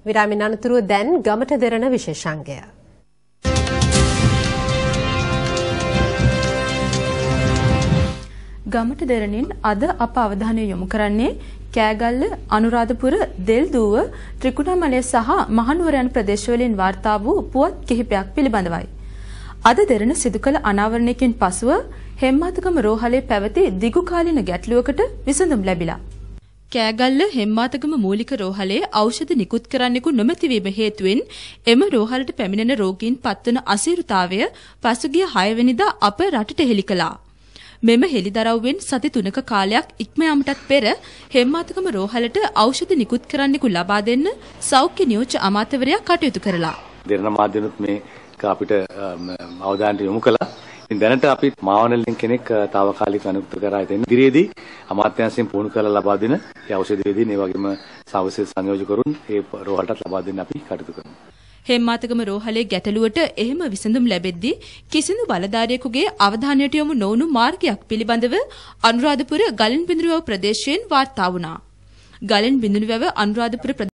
විරාමෙන් අනතුරුව දැන් ගමට දෙරණ විශේෂාංගය. ගමට දෙරණින් අද අප අවධානය යොමු කරන්නේ කෑගල්ල, අනුරාධපුර, දෙල්දුව, ත්‍රිකුණාමලය සහ මහනුවර යන ප්‍රදේශවලින් වාර්තා වූ පුවත් කිහිපයක් පිළිබඳවයි. අද දෙරණ සිදු කළ අනාවරණයකින් පසුව හෙම්මාතගම රෝහලේ පැවති දිගු කාලීන ගැටලුවකට විසඳුම් ලැබිලා. කෑගල්ල හෙම්මාතගම මූලික රෝහලේ ඖෂධ නිකුත් කරන්නෙකු නොමැති වීම හේතුවෙන් එම රෝහලට පැමිණෙන රෝගීන් පත්වන අසීරුතාවය පසුගිය 6 වෙනිදා අප රටට හෙළි කළා. මෙම හෙළිදරව්වෙන් සති 3ක කාලයක් ඉක්ම යාමටත් පෙර හෙම්මාතගම රෝහලට ඖෂධ නිකුත් කරන්නෙකු ලබා දෙන්න සෞඛ්‍ය නියෝජ්‍ය අමාත්‍යවරයා කටයුතු කරලා. දෙරණ මාධ්‍යනුත් මේක අපිට අවධානයට යොමු කළා. ඉතින් දැනට අපි මාවනලින් කෙනෙක් තාවකාලික අනුක්ත කරා ඉතින් ඉදිරියේදී අමාත්‍යාංශයෙන් පුහුණු කරලා ලබා දෙන ඒ ඖෂධ වේදීන් ඒ වගේම සවසේ සංයෝජකවරුන් ඒ රෝහලටත් ලබා දෙන්න අපි කටයුතු කරනවා. හෙම්මාතගම රෝහලේ ගැටලුවට එහෙම විසඳුම් ලැබෙද්දී කිසිදු බලධාරියෙකුගේ අවධානයට යොමු නොවුණු මාර්ගයක් පිළිබඳව අනුරාධපුර ගලින් බිඳුරුවැව ප්‍රදේශයෙන් වාර්තා වුණා. ගලින් බිඳුරුවැව අනුරාධපුර